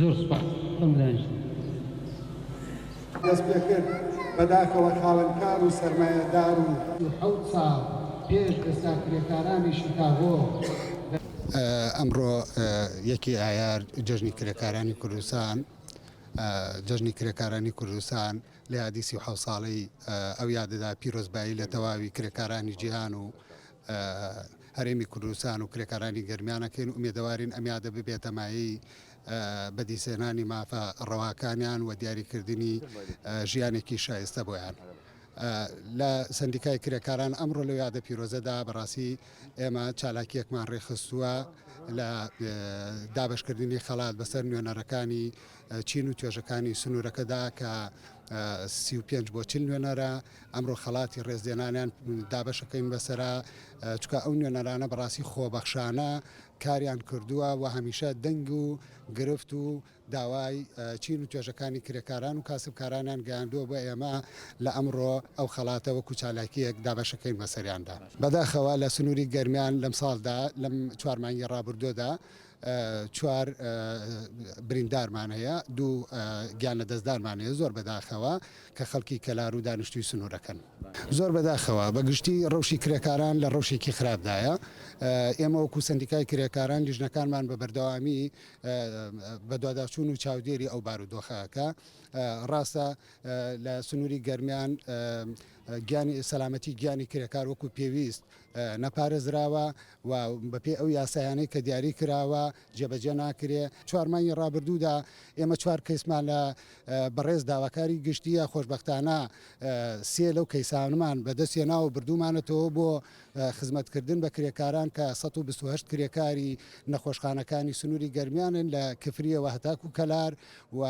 زۆر سوپاس فەرموو دانیشن. دەست پێکرد، بەداخەوە خاوەنکار و سەرمایەدار و. 37 ساڵ پێش ئێستا کرێکارانی شیکاگۆ لە. ئەمڕۆ یەکی ئایار جەژنی کرێکارانی کوردستان جەژنی کرێکارانی کوردستان لە یادی 37 ساڵەی ئەو یادەدا پیرۆزبایی لە تەواوی کرێکارانی جیهان و هەرێمی کوردستان و کرێکارانی گەرمیان ئەکەین و ئومێدەوارین ئەم یادە ببێتە مایەی بەدیسهێنانی مافە ڕەواکانیان و دیاریکردنی ژیانێکی شایستە بۆیان. لە سەندیکای کرێکاران ئەمڕۆ لەو یادە پیرۆزەدا بەڕاستی ئێمە چالاکیەکمان ڕێکخستووە لە دابەشکردنی خەڵات بەسەر نوێنەرەکانی چین و توێژەکانی سنوورەکەدا کە 35 بۆ 40 نوێنەرە ئەمڕۆ خەڵاتی ڕێزلێنانیان دابەشەکەین بەسەرا، چونکە ئەو نوێنەرانە بەڕاستی خۆبەخشانە کاریان کردووە و هەمیشە دەنگ و گرفت و داوای چین و توێژەکانی کرێکاران و کاسبکارانیان گەیاندووە بۆ ئێمە لە ئەمڕۆ ئەو خەڵاتە وەکو چالاکییەک دابەشەکەین بەسەریاندا. بەداخەوە لە سنووری گەرمیان لەمساڵدا لەم چوار مانگی ڕابردوودا چوار بریندارمان هەیە، دوو گیانلەدەستدانمان هەیە، زۆر بەداخەوە کە خەڵکی کەلار و دانیشتووی سنوورەکەن. زۆر بەداخەوە، بە گشتی ڕەوشی کرێکاران لە ڕەوشێکی خراپدایە. ئێمە وەکو سەندیکای کرێکاران لیژنەکانمان بە بەردەوامی بەدواداچوون و چاودێری ئەو بارودۆخە ئەکا. ڕاستە لە سنووری گەرمیان گیانی سەلامەتی گیانی کرێکار وەکو پێویست نەپارێزراوە و بەپێی ئەو یاسایانەی کە دیاری کراوە جێبەجێ ناکرێ. چوار مانگی ڕابردوودا ئێمە چوار کەیسمان لە بەڕێز داواکاری گشتییە، خۆشبەختانە سێ لەو کەیسانەمان بەدەست هێناوە و بردوومانەتەوە بۆ خزمەتکردن بە کرێکاران کە 128 کرێکاری نەخۆشخانەکانی سنووری گەرمیانن لە کفرییەوە هەتاکوو کەلار و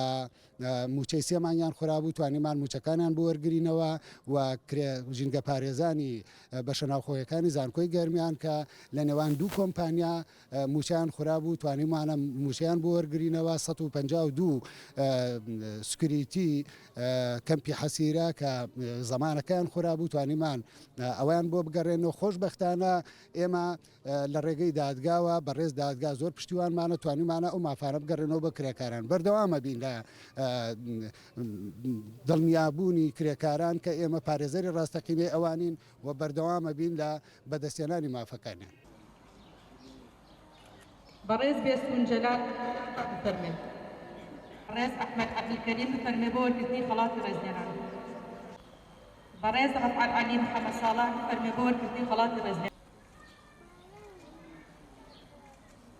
مووچەی سێ مانگیان خورابوو، توانیمان مووچەکانیان بۆ وەرگرینەوە و کرێ ژینگەپارێزانی بەشە ناوخۆیەکانی زانکۆی گەرمیان کە لە نێوان دوو کۆمپانیا مووچەیان خورابوو، توانیمانە مووچەیان بۆ وەرگرینەوە، 152 سکریتی کەمپی حەسیرە کە زەمانەکەیان خورابوو، توانیمان ئەوەیان بۆ بگەڕێنەوە. خۆشبەختانە ئێمە لە ڕێگەی دادگاوە بەڕێز دادگا زۆر پشتیوانمانە توانیمانە ئەو مافانە بگەڕێنەوە بۆ کرێکاران بەردەوامە بین لە دڵنیابوونی کرێکاران کە ئێمە پارێزەری ڕاستەقینەی ئەوانین و بەردەوامە بین لە بەدەستهێنانی مافەکانیان. بەڕێز بێستوون جەلال بفەرمێ. بەڕێز ئەحمەد عەبدولکەریم بفەرمێ بۆ وەرگرتنی خەڵاتی ڕێزلێنان. بەڕێز ڕەفعەت عەلی محەمەد ساڵح بفەرمێ بۆ وەرگرتنی خەڵاتی ڕێزلێنان.